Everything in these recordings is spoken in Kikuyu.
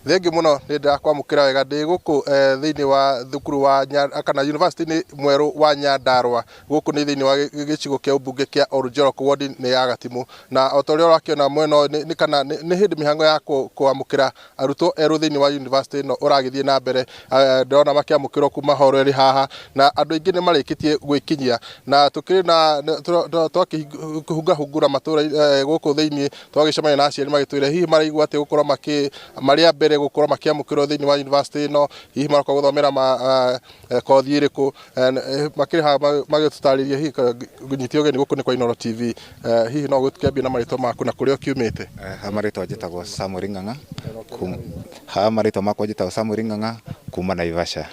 Thengiũ mũno, nĩ ndĩrakwamũkĩra wega. Ndĩ gũkũ thĩinĩ wa thukuru wa kana university mwerũ wa Nyandarua. Gũkũ nĩ thĩinĩ wa gĩcigo kĩa ũmbunge kĩa Oljorok, ward nĩ ya Gatimu. Na o ta ũrĩa ũrakĩona mwena ũyũ nĩ kana nĩ hĩndĩ mĩhang'o ya kwamũkĩra arutwo erũ thĩinĩ wa university ĩno ũragĩthiĩ na mbere. Ndĩrona makĩamũkĩrwo kuma hall ĩrĩ haha, na andũ aingĩ nĩ marĩkĩtie gwĩkinyia, na tũkĩrĩ na twakĩhungahungura matũra gũkũ thĩinĩ, twagĩcemania na aciari magĩtwĩra hihi maraigua atĩa gũkorwo makĩ marĩ a mbere gũkorwo makĩamũkĩrwo thĩinĩ wa university ĩno, hihi maroka gũthomera kothi ĩrĩkũ. Makĩrĩ haha magĩtũtarĩria. Hihi nyite ũgeni gũkũ nĩ kwa Inooro TV, hihi no gũkĩambie na marĩtwa maku na kũrĩa ũkiumĩte? Ha marĩtwa njĩtagwo Samuel Ng'ang'a. Ha marĩtwa makwa njĩtagwo Samuel Ng'ang'a kuma Naivasha.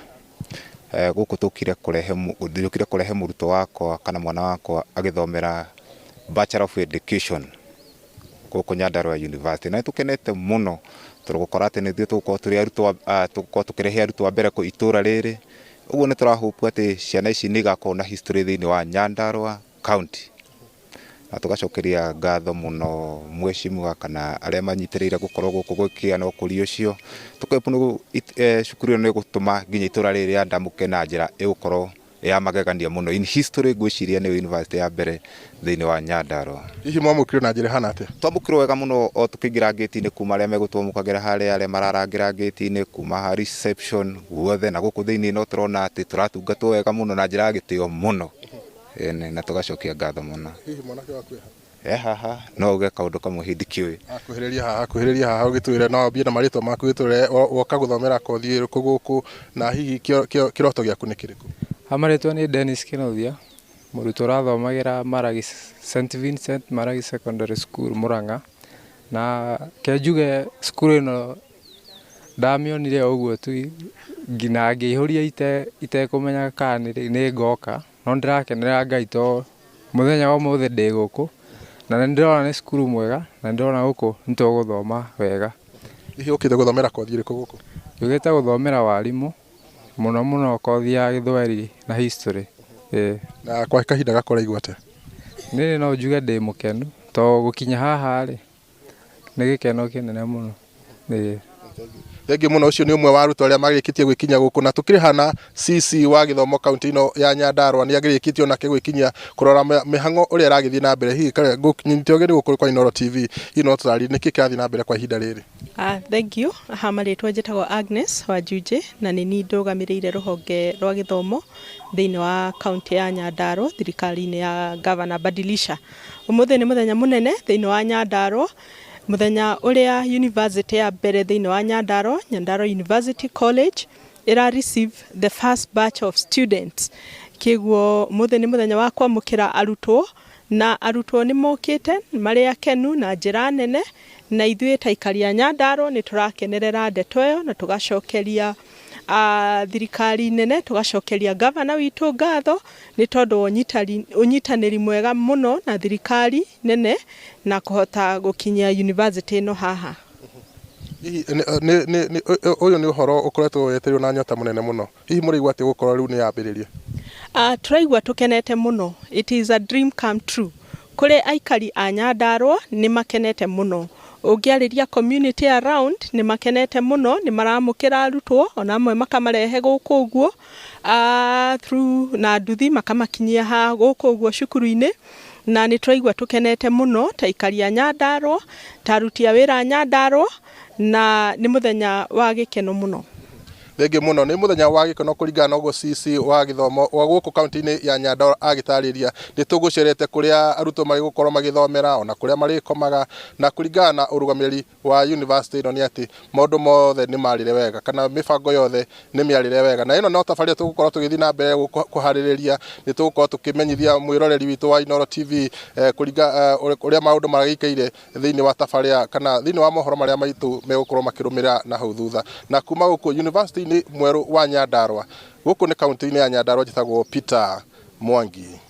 Gũkũ tũkire kũrehe, njũkire kũrehe mũrutwo wakwa kana mwana wakwa agĩthomera Bachelor of Education gũkũ Nyandarua University. Na nĩ tũkenete mũno tondũ gũkora atĩ nĩ ithuĩ tũgũkorwo tũrĩ arutwo, tũgũkorwo tũkĩrehe arutwo a mbere itũra rĩrĩ. Ũguo nĩ tũra hope atĩ ciana ici nĩ igakorwo na history thĩinĩ wa Nyandarua County. Na tũgacokeria ngatho mũno mheshimiwa kana arĩa manyitĩrĩire gũkorwo gũkũ gũkĩgĩa na ũkũria ũcio. Tũke cukuru ĩno nĩ ĩgũtũma nginya itũra rĩrĩ rĩandamũke na njĩra ĩgũkorwo ya magegania mũno. In history, ngwĩciria nĩyo university ya mbere thĩinĩ wa Nyandarua. Hihi mwamũkĩrwo na njĩra ĩhana atĩa? Twamũkĩrwo wega mũno o tũkĩingĩra ngĩti-inĩ, kuma arĩa megũtwamũkagĩra harĩa, arĩa mararangĩra ngĩti-inĩ, kuma ha reception guothe na gũkũ thĩinĩ, no tũrona atĩ tũratungatwo wega mũno na njĩra ya gĩtĩo mũno. Ĩni, na tũgacokia ngatho mũno. Hihi mwanake waku e ha? E haha, no uge kaũndũ kamwe hihi ndikĩũĩ. Akuhĩrĩria haha, akuhĩrĩria haha ũgĩtwĩre, no wambie na marĩtwa maku, ũgĩtwĩre woka gũthomera kothi ĩrĩkũ gũkũ, na hihi kĩroto gĩaku nĩ kĩrĩkũ? Ha marĩtwa nĩ Dennis Kĩnuthia, mũrutwo ũrathomagĩra Maragi, St Vincent Maragi Secondary School, Murang'a. Na ke njuge cukuru ĩno ndamĩonire o ũguo tu nginya ngĩihũria itekũmenya kana nĩ ngoka, no nĩndĩrakenera Ngai to mũthenya wa ũmũthĩ ndĩ gũkũ na nĩ ndĩrona nĩ cukuru mwega, na nĩ ndĩrona gũkũ nĩ tũgũthoma wega. Hihi ũkĩte gũthomera kothi ĩrĩkũ gũkũ? Njũkĩte gũthomera warimũ, mũno mũno kothi ya Gĩthweri na history. Ĩĩ. Na kwa kahinda gaka ũraigua atĩa? Niĩ no njuge ndĩ mũkenu to gũkinya haha rĩ, nĩ gĩkeno kĩnene mũno. Ĩĩ. Thengiũ mũno. Ũcio nĩ ũmwe wa arutwo arĩa marĩkĩtie gwĩkinyia gũkũ, na tũkĩrĩ hana CC wa gĩthomo kaunti ĩno ya Nyandarua nĩ agĩrĩkĩtie onake gwĩkinyia kũrora mĩhang'o ũrĩa ĩragĩthiĩ na mbere. Hihi ngũnyite ũgeni gũkũ kwa Inooro TV, hihi no tũtarĩrie nĩkĩ kĩrathiĩ na mbere kwa ihinda rĩrĩ? Thank you. Ha marĩtwa njĩtagwo Agnes Wanjunjĩ, na nĩ niĩ ndũgamĩrĩire rũhonge rwa gĩthomo thĩinĩ wa kaunti ya Nyandarua thirikari-inĩ ya Governor Badilisha. Ũmũthĩ nĩ mũthenya mũnene thĩinĩ wa Nyandarua, mũthenya ũrĩa university ya mbere thĩinĩ wa Nyandarua, Nyandarua University College, ĩra receive the first batch of students. Kĩguo ũmũthĩ nĩ mũthenya wa kwamũkĩra arutwo, na arutwo nĩ mokĩte marĩ akenu na njĩra nene, na ithuĩ ta aikari a Nyandarua nĩ tũrakenerera ndeto ĩyo na tũgacokeria thirikari nene, tũgacokeria gavana witũ ngatho nĩ tondũ wa ũnyitanĩri mwega mũno na thirikari nene na kũhota gũkinyia university ĩno haha. Hihi ũyũ nĩ ũhoro ũkoretwo wetereirwo na nyota mũnene mũno? Hihi mũraigua atĩ gũkorwo rĩu nĩ yambĩrĩria? Tũraigua tũkenete mũno. It is a dream come true. Kũrĩ aikari a Nyandarua nĩ makenete mũno. Ũngĩarĩria community around nĩ makenete mũno, nĩ maramũkĩra arutwo ona amwe makamarehe gũkũ ũguo through na nduthi, makamakinyia haha gũkũ ũguo cukuru-inĩ, na nĩ tũraigua tũkenete mũno ta aikari a Nyandarua, ta aruti a wĩra a Nyandarua, na nĩ mũthenya wa gĩkeno mũno. Thengiũ mũno. Nĩ mũthenya wa gĩkeno kũringana na ũguo CC wa gĩthomo wa gũkũ kaunti-inĩ ya Nyandarua agĩtarĩria. Nĩ tũgũcerete kũrĩa arutwo marĩgũkorwo magĩthomera ona kũrĩa marĩkomaga, na kũringana na ũrũgamĩrĩri wa university ĩno nĩ atĩ maũndũ mothe nĩ marĩre wega kana mĩbango yothe nĩ mĩarĩre wega. Na ĩno no tabarĩra tũgũkorwo tũgĩthiĩ na mbere kũharĩrĩria. Nĩ tũgũkorwo tũkĩmenyithia mwĩroreri witũ wa Inooro TV kũringa ũrĩa maũndũ maragĩikaire thĩinĩ wa tabarĩra kana thĩinĩ wa mohoro marĩa maitũ megũkorwo makĩrũmĩrĩra na hau thutha. Na kuma gũkũ university-inĩ mwerũ wa Nyandarua, gũkũ nĩ kaunti-inĩ ya Nyandarua, njĩtagwo Peter Mwangi.